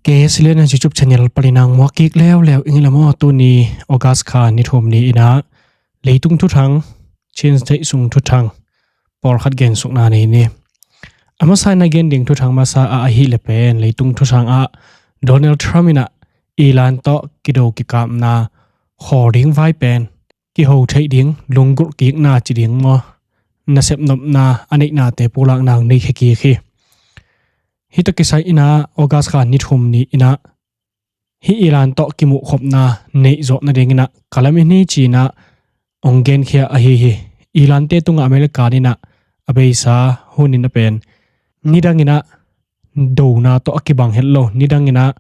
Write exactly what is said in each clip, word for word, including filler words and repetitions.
K S L N YouTube channel panin a muak kik leuleu ing ei maw. Tuni August kha ni thum ni-in ah leitung thuthang, Chin State sung thuthang pawlkhat gensukna nei ni. A masa-in a gen ding thuthang masa ah ahih leh pen leitung thuthang ah Donald Trump in ah Iran tawh kido kikapna khawl ding vai pen kiho theih ding, lunggulh kikna ci ding maw, nasep nopna a neihnate pulakna hong nei khia kik hi. Hih tawh kisai-in ah August kha ni thum ni-in ah hih Iran tawh kimuhkhopna neih zawh nadingin ah ka lamen hi ci-in ah hong genkhia ahi hi. Iran-te tungah America in ah a beisa hun in ah pen nidangin ah dona tawh a kibang het lo, nidangin ah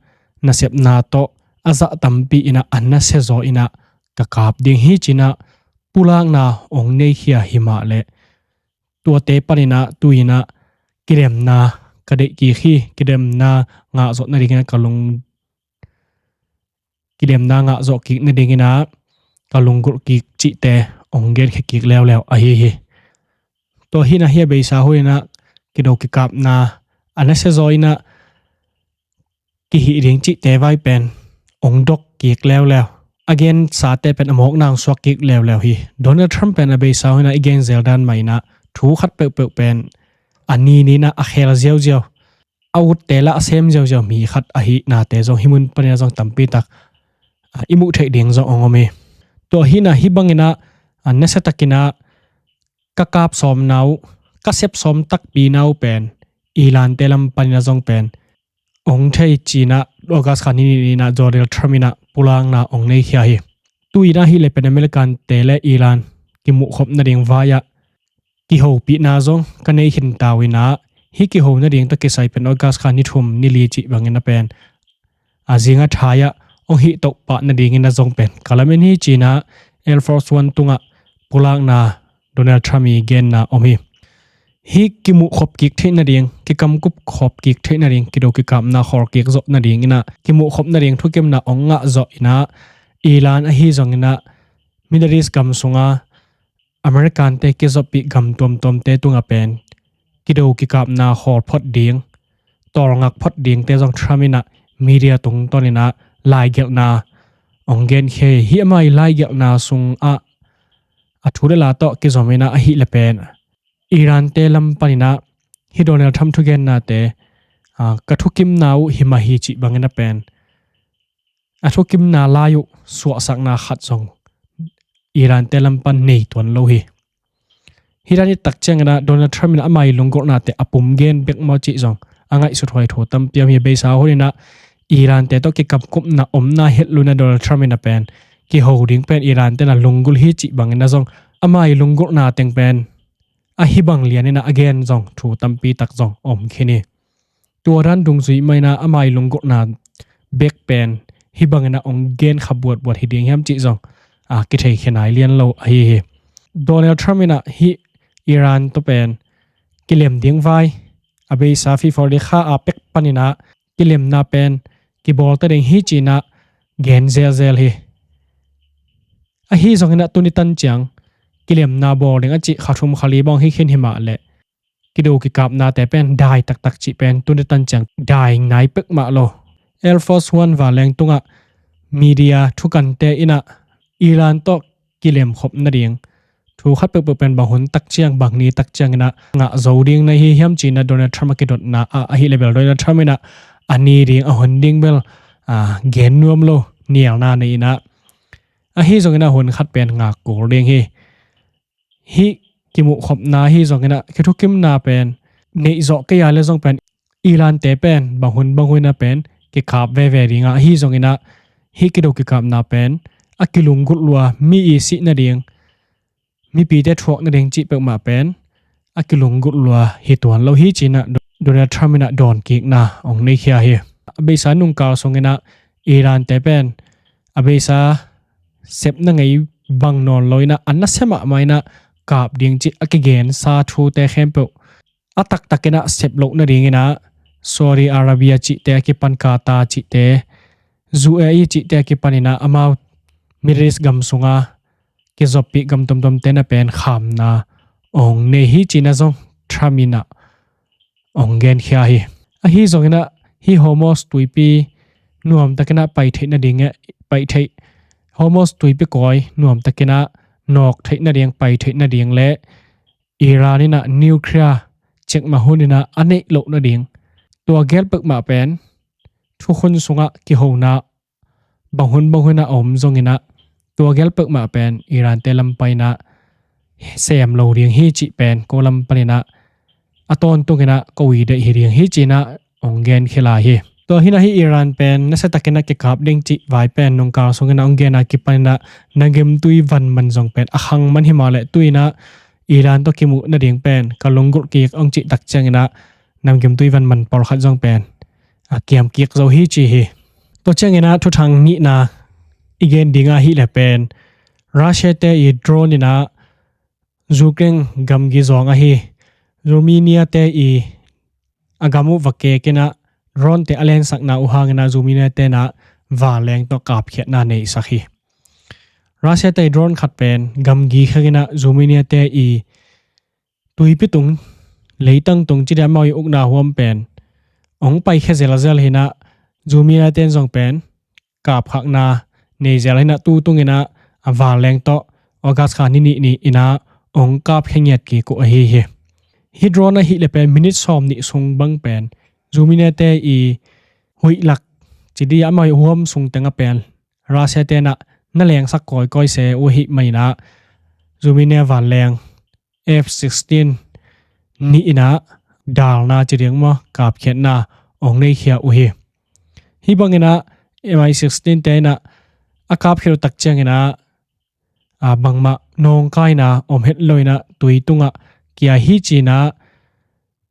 nasepna tawh a zah tampi in ah a nasia zaw in ah ka kap ding hi ci-in ah pulakna hong neikhia hi mah leh, tuate panin ah tu-in ah kilemna ka deih kik hi, kilemna ngah zawh nadingin ah ka lung, kilemna ngah zawh kik nadingin ah ka lunggulh kik cihte hong genkhia kik leuleu ahi hi. Tua hi-in ah hih a beisa hun in ah kido kikapna a nasia zaw in ah kihih ding cihte vai pen hong dok kik leuleu. A gensate pen a mawkna hong suak kik leuleu hi. Donald Trump pen a beisa hun in ah i gen zel dan mah in ah thu khat peuhpeuh pen a ni ni-in ah a khel ziauziau, a utte lah a sem ziauziau mi khat ahihnate zong hih mun panin ah zong tampi tak, a, i muh theih ding zong hong om hi. Tua hi-in ah hih bangin ah, a, nasiatakin ah ka kap sawmna uh, ka sep sawm takpina uh pen Iran-te lam panin ah zong pen hong thei ci-in ah August kha ni ni-in ah Donald Trump in ah pulakna hong neikhia hi. Tu-in ah ahih leh pen American-te le Iran kimuhkhop nading vai-ah kihopihna zong ka nei khin ta uh in ah, hih kiho nading tawh kisai pen August kha ni thum ni li cih bangin ah pen a zinga thai-ah hong hih toh pah nadingin ah zong pen ka lamen hi ci-in ah Air Force One tungah pulakna Donald Trump i genna om hi. Hih kimuhkhop kik theih nading, kikamkup khop kik theih nading, kido kikapna khawl kik zawh nadingin ah kimuhkhop nading thukimna hong ngah zawh in ah Iran ahi zongin ah Middle East gam sunga American-te kizoppih gam tuamtuamte tungah pen kido kikapna khawl phot ding, tawlngak phot dingte zong Trump in ah media tungtawnin ah laigelhna hong genkhia hi. Hih ama i laigelhna sungah a thu le la tawh kizom in ah ahih leh pen Iran-te lam panin ah hih Donald Trump thugennate, a, ka thukimna uh hi mah hi cih bangin ah pen a thukimna lai uh suahsakna khat zong Iran-te lam pan nei tuan lo hi. Hih dan i tak ciangin ah Donald Trump in ah ama i lunggulhnate a pum gen bek maw cih zong a ngaihsut huai thu tampi om hi. Beisa hun in ah Iran-te tawh kikamkupna omna het lo-in ah Donald Trump in ah pen kiho ding pen Iran-te in ah lunggulh hi cih bangin ah zong ama i lunggulhna teng pen a hih bang lianin ah a gen zong thu tampi tak zong om khin hi. Tua dan dungzui mah in ah ama i lunggulhna bek pen hih bangin ah hong gen kha buatbuat hi ding hiam cih zong, a, kithei khe nai lian lo ahi hi. Donald Trump in ah hih Iran tawh pen kilem ding vai a beisa February kha a pek panin ah kilemna pen kibawl ta ding hi ci-in ah gen zelzel hi. Ahi zongin ah tuni tan ciang kilemna bawl ding a cih kha thum kha li bang hi khin hi mah leh, kido kikapnate pen dai taktak cih pen tuni tan ciang dai nai pek mah lo. Air Force One vanleng tungah media thukante in ah Iran tawh kilemkhop nading thu khat peuhpeuh pen bang hun tak ciang, bang ni tak ciangin ah ngah zo ding na hi hiam ci-in ah Donald Trump a kidotna ah ahih leh bel Donald Trump in ah a ni ding, a hun ding bel, a, gen nuam lo, nialna nei in ah. Ahi zongin ah hun khat pen ngak kul ding hi. Hih kimuhkhopna ahi zongin ah, kithukimna pen neih zawh kei a leh zong pen Iran-te pen bang hun bang hun ah pen kikap veve ding a, ahi zongin ah hih kido kikapna pen a kilunggulh lua, mi i sih nading, mipite thuak nading cih peuhmah pen a kilunggulh lua hi tuan lo hi ci-in ah Donald Trump in ah dawnkikna hong neikhia hi. A beisa nungkal sungin ah Iran-te pen a beisa sepna ngei bang nawn lo-in ah a nasia mahmah in ah kap ding cih a kigensa thute khempeuh a taktakin ah sep loh nadingin ah Saudi Arabia cihte a kipan, Qatar cihte, U A E cihte a kipanin ah amau Middle East gam sunga kizoppih gam tuamtuamte na pen khamna hong nei hi ci-in ah zong Trump in ah hong genkhia hi. Ahi zongin ah hih Hormuz tuipi nuamtakinah pai theih nading, pai theih, Hormuz tuipi kawi nuamtakinah nawk theih nading, pai theih nading le Iran inah nuclear cikmah hun inah a neih loh nading, tua gel peuhmah pen thukhun sungah kihona bang hun bang hun a om zonginah tua gel peuhmah pen Iran te lam paninah sem lo ding hi cih pen ko lam paninah a tawntunginah ko i deih hi ding hi cinah hong genkhia lai hi. Tua hinah hih Iran pen nasiatakinah kikap ding cih vai pen nungkal sunginah hong gena kipaninah na gemtui van man zong pen a khang man hi mah leh tuinah Iran tawh kimuh nading pen ka lunggulh kik hong cih tak cianginah na gemtui van man pawlkhat zong pen a kiam kik zo hi ci hi. Tua cianginah thuthang nihna i gen ding ahih leh pen Russia te i drone inah Ukraine gamgi zawng ahi Romania te i a gam uh va kekinah drone te a lensakna uh hanginah Romania tenah vanleng tawh kapkhiatna neisak hi. Russia te i drone khat pen gamgi khakinah Romania te i tuipi tung, leitang tung ci dia amau i ukna huam pen hong paikhia zelzel hinah Romania ten zong pen kapkhakna nei zel hinah tu tunginah a vanleng tawh August kha ni nih ni inah hong kapkhia ngiat kik uh ahi hi. Hih drone ahih leh pen minute sawm nih sung bang pen Romania te i huihlak ci dia amau i huam sung tengah pen Russia tenah na lengsak kawikawi se uh ahih maninah Romania vanleng F sixteen nih inah dalna ci ding maw, kapkhiatna hong neikhia uh hi. Hih banginah M I sixteen te inah a kapkhiat uh tak cianginah a bangmah nawngkaina om het lo inah tui tungah kia hi cinah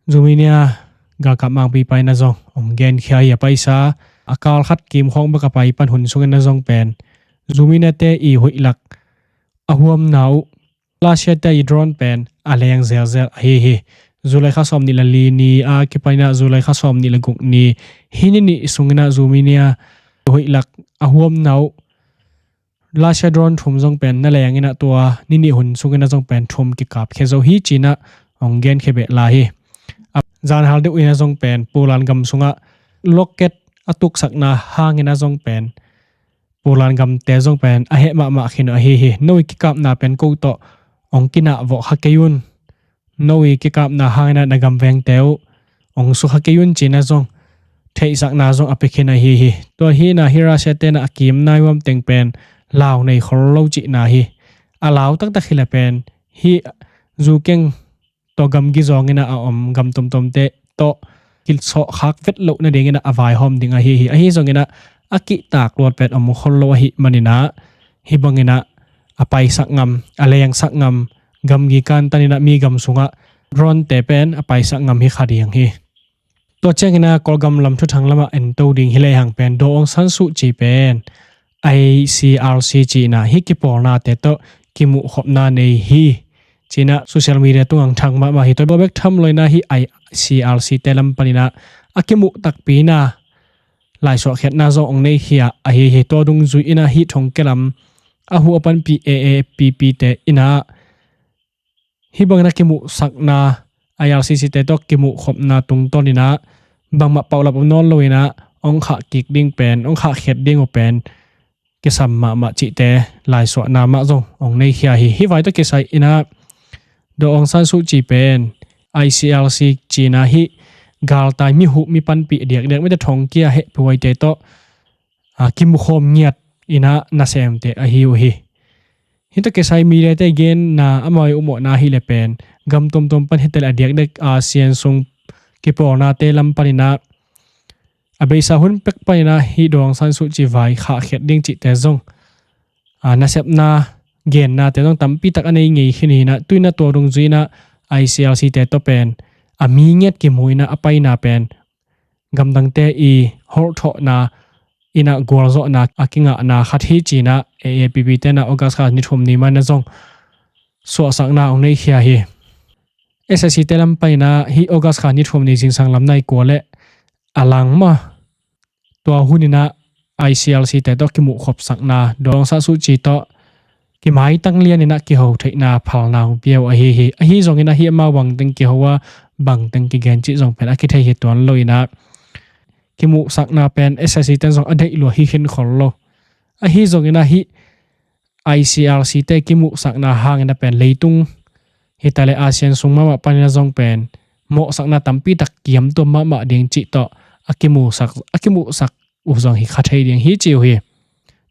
Romania galkap mangpipa inah zong hong genkhia hi. A paisa a kal khat kimkhawng bek a pai pan hun sunginah zong pen Romania te i huihlak a huamna uh Russia te i drone pen a leng zelzel ahi hi. July kha sawm nih le li ni a kipaninah July kha sawm nih le guk ni hih ni nih sunginah Romania huihlak a huamna uh Russia drone thum zong pen na lenginah tua ni nih hun sunginah zong pen thum kikapkhia zo hi cinah hong genkhia beh lai hi. A zanhal deuh inah zong pen Poland gam sungah rocket a tuksakna hanginah zong pen Poland gamte zong pen a heh mahmah khin uh ahi hi. No i kikapna pen ko tawh hong kinah vawh kha kei un. No i kikapna hanginah na gamvengte uh hong sukha kei un cinah zong theihsakna zong a pia khin ahi hi. Tua hinah hih Russia tenah a kimna i huam teng pen lau nei khol lo cihna hi. A lau taktak hi leh pen hih Ukraine tawh gamgi zawnginah a om gam tomtomte tawh kisawhkhak vet loh nadinginah a vaihawm ding ahi hi. Ahi zonginah a kihtak luat pen om khol lo ahih maninah hih banginah a paisak ngam, a lengsak ngam, gamgi kantaninah mi gam sungah drone te pen a paisak ngam hi kha ding hi. Tua cianginah Kawlgam lam thuthang lamah ento ding hi lehang pen Daw Aung San Suu Kyi pen I C R C cinah hih kipawlnate tawh kimuhkhopna nei hi cinah social media tungah thang mahmah hi. Tua bawbek tham loinah hih I C R C te lam paninah a kimuh takpina laisuahkhiatna zong hong neikhia ahi hi. Tua dungzui inah hih thongkia lam a huh a panpih A A P P te inah hih bangin a kimuhsakna I R C C te tawh kimuhkhopna tungtawninah bangmah paulap om nawn loinah hong khah kik ding pen, hong khahkhiat ding uh pen kisam mahmah cihte laisuahna mah zong hong neikhia hi. Hih vai tawh kisai inah Daw Aung San Suu Kyi pen I C R C cinah hih galtai mi huh mi panpih diakdiak mite thongkia hehpih huaite tawh a kimukhawm ngiat inah nasemte ahi uh hi. Hih tawh kisai mediate genna amau i upmawhna ahih leh pen gam tuamtuam pan hi ta leh a diakdiak ASEAN sung kipawlnate lam paninah a beisa hun pek paninah hih Daw Aung San Suu Kyi vai khahkhiat ding cihte zong a nasepna gennate zong tampitak a nei ngei khin hinah tuinah tua dungzui inah I C R C te tawh pen a mi ngiat kimu inah a paina pen gamdangte i holhthawhna inah gualzawhna a kingahna khat hi cinah A A P P tenah August kha ni thum ni manah zong suahsakna hong neikhia hi. S S C te lam paninah hih August kha ni thum ni zingsang lam nai kua le a lang mah tua huninah I C R C te tawh kimuhkhopsakna Daw Aung San Suu Kyi tawh kimaitang lianinah kiho theihna phalna hong pia uh ahi hi. Ahi zonginah hih amau bangteng kiho a bangteng kigen cih zong pen a kithei hi tuan loinah kimuhsakna pen S S C ten zong a deih lua hi khin khol lo. Ahi zongin ah hih I C R C te kimuhsakna hangin ah pen leitung hi ta le ASEAN sung mahmah panin ah zong pen mawhsakna tampi tak kiamtuam mahmah ding cih tawh a kimuhsak, a kimuhsak uh zong hi kha thei ding hi ci uh hi.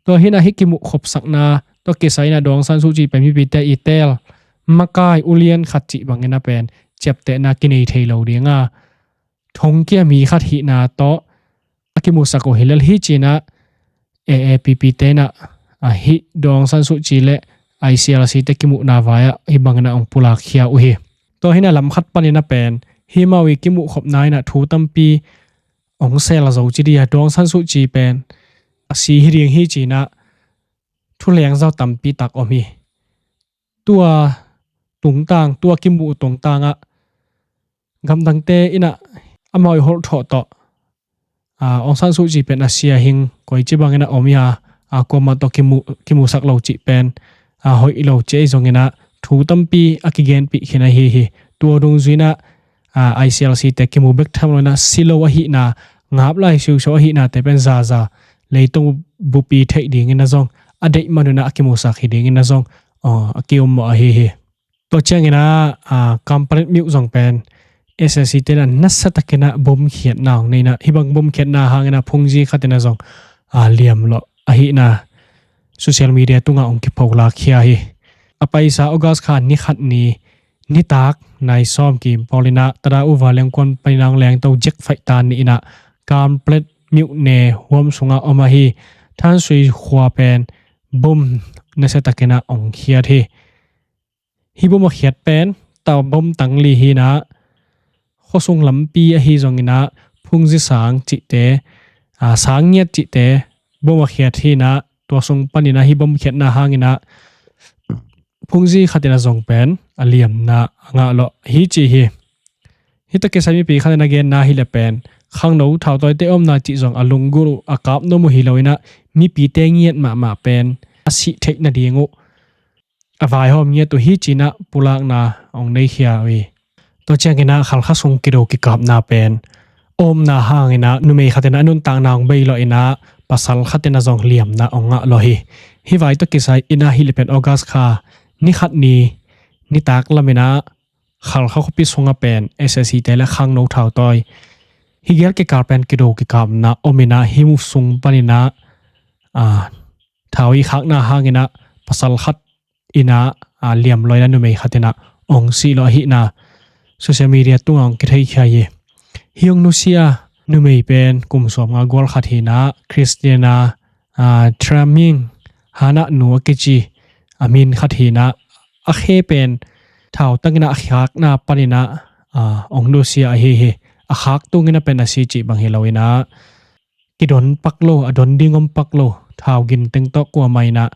Tua hi-in ah hih kimuhkhopsakna tawh kisai in ah Daw Aung San Suu Kyi pen mipite i teel makai ulian khat cih bangin ah pen ciaptehna kinei thei lo ding a, thongkia mi khat hihna tawh a kimuhsak uh hi lel hi ci-in ah A A P P te in ah, a, hih Daw Aung San Suu Kyi le I C R C te kimuhna vai-ah hih bangin ah hong pulakkhia uh hi. Tua hi-in ah lam khat panin ah pen hih amau i kimuhkhopna in ah thu tampi hong sel zo ci ding a, Daw Aung San Suu Kyi pen a si hi ding hi ci-in ah thu leng zau tampi tak om hi. Tua tungtang, tua kimuh tungtang ah gamdangte in ah amau i holh thawh tawh, a, Aung San Suu Kyi pen a si a hing, koici bangin ah om hi a, a, kuamah tawh kimu-, kimuhsak lo cih pen, a, hoih lo ci ahi zongin ah thu tampi a kigenpih khin ahi hi. Tua dungzui in ah, a, I C R C te kimu bek tham lo in ah si lo ahihna, ngap lai siusiau ahihnate pen zaza leitung bupi theih dingin ah zong a deih man un ah a kimuhsak hi dingin ah zong, a, a ki-ummawh ahi hi. Tua ciangin ah, a, Kampret Myo zong pen S S C te in ah nasiatakin ah bomkhiatna hong nei in ah, hih bang bomkhiatna hangin ah phungzi khat in ah zong, a, liam lawh ahihna social media tungah hong kipholakkhia hi. A paisa August kha ni khat ni, nitak nai sawm kim pawl in ah Tada U Valiang kuan panin ah hong lengto jet fighter nih in ah Kampret Myo ne huam sungah om ahi Than Shwe khua pen bom nasiatakin ah hong khiat hi. Hih bom a khiat pen tau bom tang li hi-in ah, khuasung lampi ahi zongin ah phungzi sang cihte, a, sang ngiat cihte bom a khiat hi-in ah, tua sung panin ah hih bom khiatna hangin ah phungzi khat in ah zong pen a liamna a ngah lawh hi ci hi. Hih tawh kisai mipi khat in a genna hi leh pen khangno thautawite omna cih zong a lunggulh uh, a kap nuam uh hi lo-in ah mipite ngiat mahmah pen a sih theih nading uh a vaihawm ngiat uh hi ci-in ah pulakna hong neikhia uh hi. Tua ciangin ah Khalkha sung kido kikapna pen omna hangin ah numei khat in ah a nuntakna hong bei lawh in ah pasal khat in ah zong liamna hong ngah lawh hi. Hih vai tawh kisai in ah hi leh pen August kha ni khat ni, nitak lam in ah Khalkha khuapi sungah pen S S C te le khangno thautawi hih gel kikal pen kido kikapna om in ah hih sung panin ah, a, thau i khakna hangin ah pasal khat in ah, a, liam lawh in ah numei khat in ah hong sih lawh ahihna social media tungah hong kitheikhia hi. Hih hong nusia numei pen kum sawmnga gual khat hi-in ah Christiana, a, Traming, Hana nu a kici a min khat hi-in ah, a khe pen thautang in ah a khakna panin ah, a, hong nusia ahi hi. A khak tungin ah pen a si cih bang hi lo-in ah kidon pak lo, a don ding om pak lo, thau gin teng tawh kuamah in ah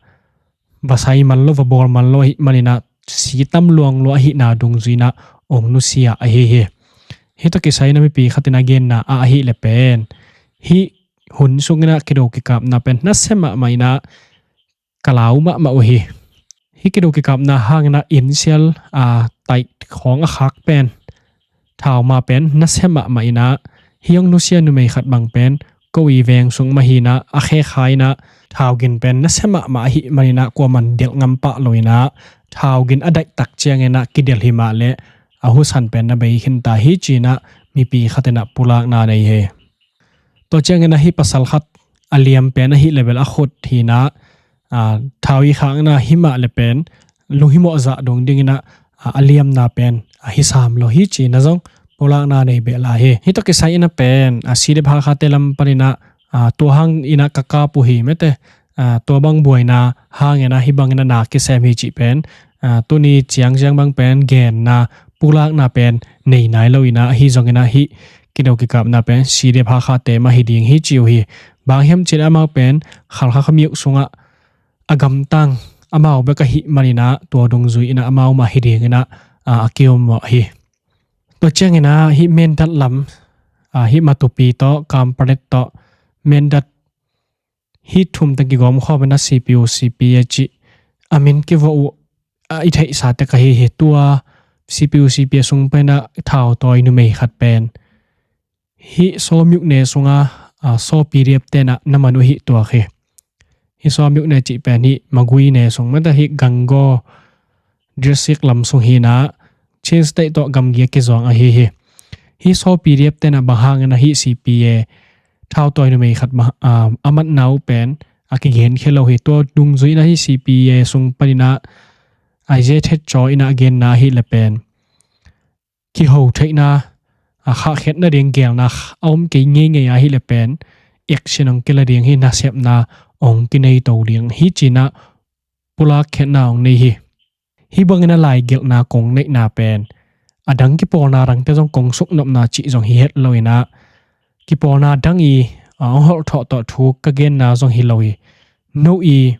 va sai man lo, va bawl man lo ahih manin ah si tam luang lua ahihna dungzui in ah hong nusia ahi hi. Hih tawh kisai in ah mipi khat in a genna ah ahih leh pen hih hun sungin ah kido kikapna pen nasia mahmah in ah ka lau mahmah uh hi. Hih kido kikapna hangin ah innsial, a, taih khawng a khak pen thauma pen nasia mahmah in ah, hih hong nusia numei khat bang pen ko i veng sung mah hi-in ah, a khe kha in ah thau gin pen nasia mahmah ahih manin ah kuaman delh ngam pah lo-in ah thau gin a daih tak ciangin ah kidelh hi mah leh a husan pen na bei khin ta hi ci-in ah mipi khat in ah pulakna nei hi. Tua ciangin ah hih pasal khat a liam pen ahih leh bel a khut hi-in ah, a, thau i khakna hi mah leh pen lunghimawh zah dong dingin ah, a, a liamna pen a hi sam lo hi ci-in ah zong pulakna nei beh lai hi. Hih tawh kisai in ah pen, a, C D F Hakha te lam panin ah, a, tua hangin ah ka kap uh hi mate, a, tua bang buaina hangin ah hih bangin ah na kisem hi cih pen, a, tuni ciangciang bang pen genna pulakna pen nei nai lo-in ah, ahi zongin ah hih kido kikapna pen C D F Hakha te mah hi ding hi ci uh hi. Bang hiam cih leh amau pen Khalkha khuamiuk sungah a gamtang amau bek ahih manin ah tua dungzui in ah amau mah hi dingin ah, a, a ki-ummawh hi. Tua ciangin ah hih Mindat lam, a, hih Matupi tawh, Kanpetlet tawh, Mindat hih thum teng kigawm khawm in ah C P U, C P A cih a min kivuah uh, a, i theihsa tek ahi hi. Tua C P U, C P A sung pen ah thautawi numei khat pen Hih Sawmyuk ne sunga, a, Saw P D F tenah na man uh hih tuak hi. Hih Sawmyuk ne cih pen hih Magway ne sung mate hih Gangaw district lam sung hinah Chin State tawh gamgi a kizuang ahi hi. Hih Saw P D F tenah bang hangin a hih C P A thautawi numei khat ma-, a, a matna uh pen a kigenkhia lo hi. Tua dungzui inah hih C P A sung paninah Isaiah Thet Chaw inah a genna ahih le pen kiho theihna, a, khahkhiat nading gelhna a om kei ngeingei ahih le pen action hong kila ding hi, nasepna hong kinei to ding hi cinah pulakkhiatna hong nei hi. Hih bangin a laigelhna kong neihna pen a dang kipawlna dangte zong kong suknopna cih zong hi het lo inah kipawlna dang i, a, hong holh thawh tawh thu ka genna zong hi lo hi. No i,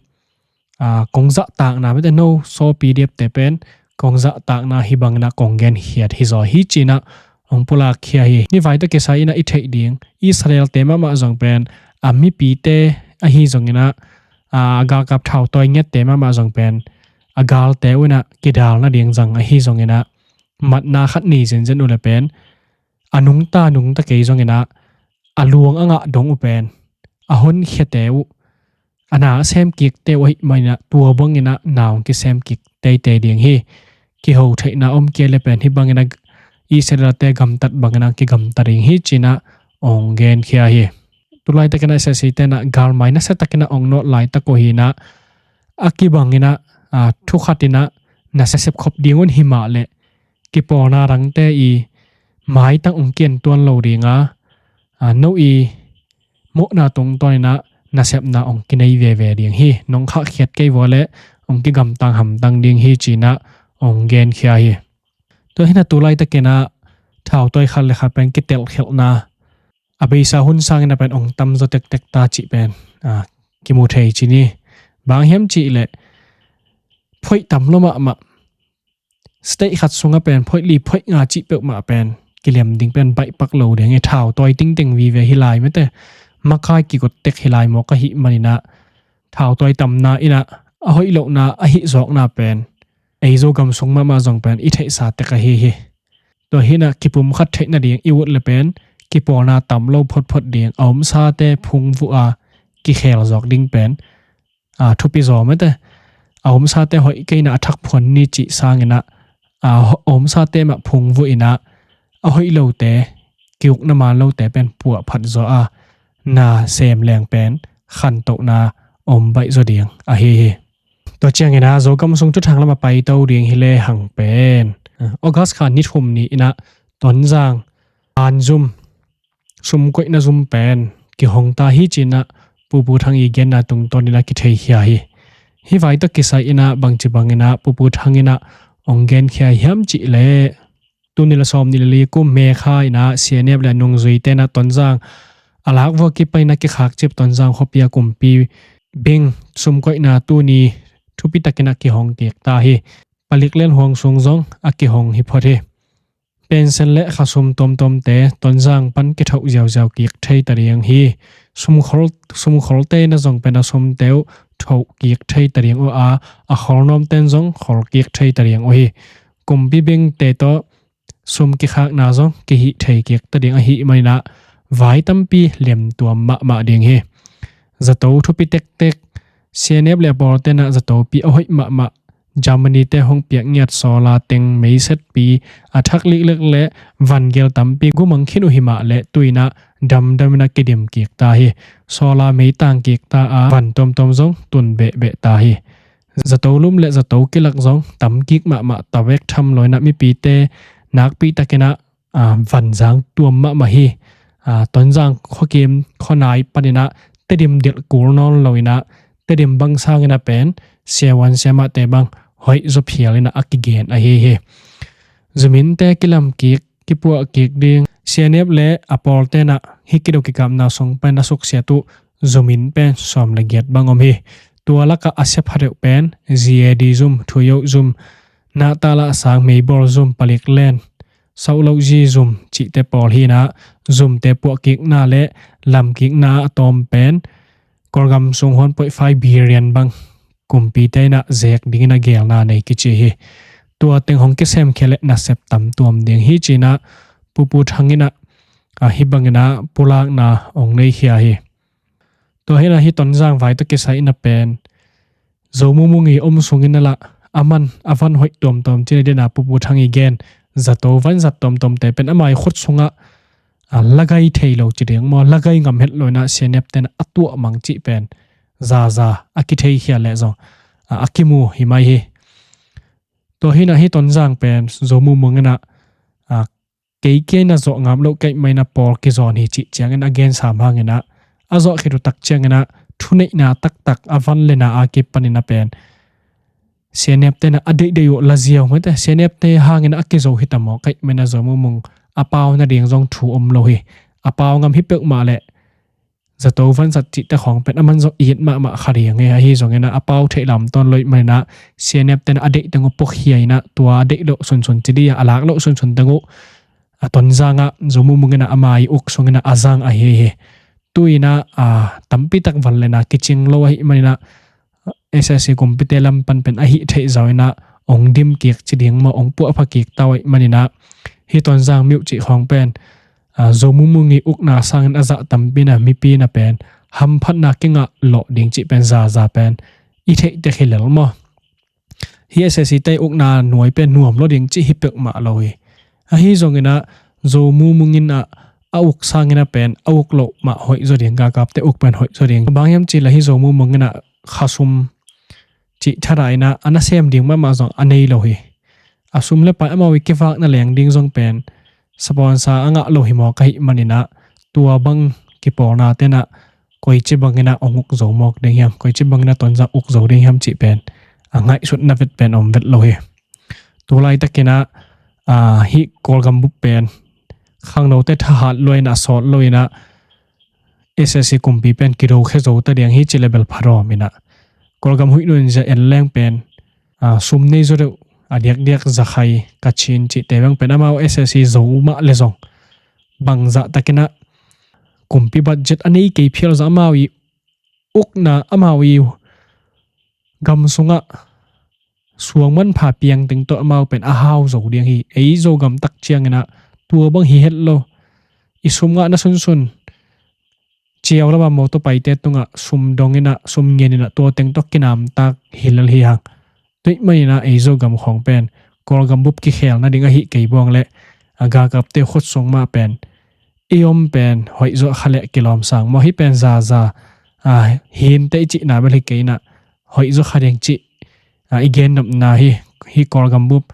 a, kong zahtakna mate no Saw P D F te pen kong zahtakna hih bangin a kong genkhiat hi zaw hi cinah hong pulakkhia hi. Nivai tawh kisai inah i theih ding Israel te mahmah zong pen a mipite ahi zongin ah, a, galkap thautawi ngiatte mahmah zong pen a galte uh inah kidal nading zang ahi zongin ah matna khat nei zenzen uh le pen a nungta nungta kei zongin ah a luang a ngah dong uh pen a honkhiate uh a na a semkikte uh ahih manin ah tua bangin ah na hong kisemkik teitei ding hi. Kiho theihna om kei le pen hih bangin ah Israel te gamtat bangin ah kigamta ding hi cinah hong genkhia hi. Tulaitakin ah S S C tenah galmai nasiatakin ah hong nawt laitak uh hinah a kibangin ah, a, thukhatin ah na sepkhop ding un hi mah le kipawlna dangte i maitang hong kientuan lo dinga, a, no i mawhna tungtawnin ah nasepna hong kinei veve ding hi. Nong khahkhiat kei vua le hong kigamtang hamtang ding hi cinah hong genkhia hi. Tua hinah tulaitakin ah thautawi khat le khat pen kitelkhelhna a beisa hun sangin a pen hong tamzaw tektek ta cih pen, a, kimu thei ci ni. Bang hiam cih leh phoih tam lo mahmah state khat sungah pen phoih li phoih nga cih peuhmah pen kilem ding pen baihpak lo ding hi. Thautawi tingteng vive hi lai mate makai kigot tek hi lai mawk ahih manin ah thautawi tamna inah a hoih lohna a hih zawkna pen ei Zogam sung mahmah zong pen i theihsa tek ahi hi. Tua hinah kipumkhat theih nading i ut le pen kipawlna tam lo photphot ding a omsate phungvuh a kikhel zawk ding pen, a, thupi zaw mate. A omsate hoih kei inah a thak phuan ni cih sangin ah, a, ho-, a omsate mah phungvuh inah a hoih lote kiukna man lote pen puahphat zaw a na sem leng pen khantohna om baih zaw ding ahi hi. Tua ciangin ah Zogam sung thuthang lam a paito ding hi lehang pen, a, August kha ni thum ni inah Tonzang an zum, sumkoihna zum pen kihong ta hi cinah Pu Pu Thang i genna tungtawnin ah kitheikhia hi. Hih vai tawh kisai inah bangci bangin ah Pu Pu Thang inah hong genkhia hiam cih leh tuni le sawm nih le li kum May kha inah C N F le a nungzuite inah Tonzang a lak vua kipan inah kikhakcip Tonzang khuapi a kumpi bing sumkoihna tuni thupi takin ah kihong kik ta hi. Palik lian huang sung zong a kihong hi phot hi. Pension le khasum tuamtuamte Tonzang pan kithoh ziauziau kik thei ta ding hi. Sumkhol, sumkholte inah zong pen a sumte uh thoh kik thei ta ding uh a, a khol nuamte in zong khol kik thei ta ding uh hi. Kumpi bingte tawh sum kikhakna zong kihih thei kik ta ding ahih manin ah vai tampi lemtuam mahmah ding hi. Zato thupi tektek, C N F le a pawlte inah zatopi a hoih mahmah Germany te hong piak ngiat solar teng meisetpi a thak liklek le van gel tampi gumang khin uh hi mah le tu inah damdam inah kidim kik ta hi. Solar mei tang kik ta a van tuamtuam zong tun behbeh ta hi. Zato lum le zato kilak zong tam kik mahmah ta vek tham lo inah mipite nakpi takin ah, a, vanzang tuam mahmah hi. A, Tonzang khuakim khuanai panin ah Tedim dilh kul nawn lo inah Tedim bang sangin ah pen siavuan siamahte bang hoih zaw phial inah a kigen ahi hi. Zuminte kilam kik kipuah kik ding C N F le a pawlte inah hih kido kikapna sung pen a suksiat uh zum inn pen sawm le giat bang om hi. Tua lakah a sia pha deuh pen Z A D zum, Thuyoh zum, Nahtalah sang, Meibawl zum, Palik len, Sauhloh zi zum cihte pawl hi inah zumte puahkikna le lamkikna a tawm pen Kawlgam sung one point five billion bang kumpite inah zek dingin a gelna nei kici hi. Tua teng hong kisemkhia le nasep tam tuam ding hi cinah Pu Pu Thang inah a, hih bangin ah pulakna hong nei khia hi. Tua hi in ah hih Tonzang vai tawh kisai in ah pen Zo Mung Mung i om sungin ah lah a man a van hoih tuamtuam cih na ding ah Pu Pu Thang i gen zato van zat tuamtuamte pen ama i khut sungah a, lagai thei lo ci ding maw, lagai ngam het lo in ah C N F te'n a tuah mang cih pen zaza a kithei khia leh zong a, a kimu hi mai hi. Tua hi in ah hih Tonzang pen Zo Mung Mung in ah a, kei kia in ah zawh ngam loh ka hih manin ah pawl kizawn hi cih ciangin a gen sam hangin ah a zawh khit uh tak ciangin ah thuneihna taktak a van le na a kipan in ah pen C N F te'n ah a deihdeih uh la ziau mate, C N F te hangin ah a kizo hi ta maw ka hih manin ah Zo Mung Mung a pau nading zong thu om lo hi. A pau ngam hi peuhmah leh zato van zat cihte khawng pen a man zong it mahmah kha ding hi. Ahi zongin ah a pau theih lam tawn lo ahih manin ah C N F te'n ah a deih teng uh puakhia in ah tua a deih loh sunsun ci ding a, a lak loh sunsun teng uh a Tonzang ah Zo Mung Mung in ah ama i uk sungin ah a zang ahi hi. Tu in ah a, tampi tak van le na kicing lo ahih manin ah S S C kumpite lam pan pen a hih theih zau in ah hong dim kik ci ding maw, hong puahpha kik ta uh ahih manin ah hih Tonzang mi uh cih khawng pen a, Zo Mung Mung i ukna sangin a zah tampi in ah mipi in ah pen hamphatna kingah lawh ding cih pen zaza pen i theih tek hi lel maw. Hih S S C te ukna nuai pen nuam lo ding cih hi peuhmah lo hi. Ahi zongin ah Zo Mung Mung in ah a uk sangin ah pen a uk loh mah hoih zaw ding, galkapte uk pen hoih zaw ding. Bang hiam cih leh hih Zo Mung Mung in ah khasum cih thadah in ah a nasem ding mahmah zong a nei lo hi. A sum le pai amau i kivakna leng ding zong pen sponsor a ngah lo hi mawk ahih manin ah tua bang kipawlna te'n ah koici bangin ah hong uk zo mawk ding hiam, koici bangin ah Tonzang uk zo ding hiam cih pen a ngaihsutna vet pen om vet lo hi. Tu laitakin ah a, hih Kawlgam bup pen khangnote thahat lo in ah sawt lo in ah S S C kumpi pen kidokhia zo ta ding hi cih leh bel pha dawm in ah Kawlgam huih nunzia en leng pen a, sum nei zaw deuh a diakdiak Zakhai, Kachin cihte bang pen amau S S C zo mah le zong bangzah takin ah kumpi budget a nei kei phial zong amau i ukna amau i gam sungah suang manpha piang teng tawh amau pen a hau zo ding hi. Ei Zogam tak ciangin ah tua bang hi het lo. I sum ngahna sunsun ciau lama mawtaw paite tungah sum dong in ah sum ngen in ah tua teng tawh kinamtak hi lel hi hang. Tua ahih manin ah ei Zogam khawng pen Kawlgam bup kikhel nading ahih kei buang leh a, galkapte khut sung mah pen i om pen hoih zawh kha leh kilawm sang maw, hih pen zaza a, hinte i cihna bel hi kei in ah hoih zaw kha ding cih a, i gennopna hi. Hih Kawlgam bup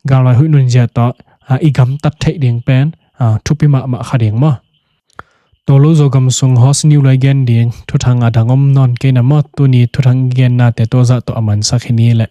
galvai huih nunzia tawh a, i gamtat theih ding pen a, thupi mahmah kha ding maw. Tua lo Zogam sung host niu lai gen ding thuthang a dang om nawn kei na maw, tuni thuthang gennate tua zah tawh a mansak hi ni leh.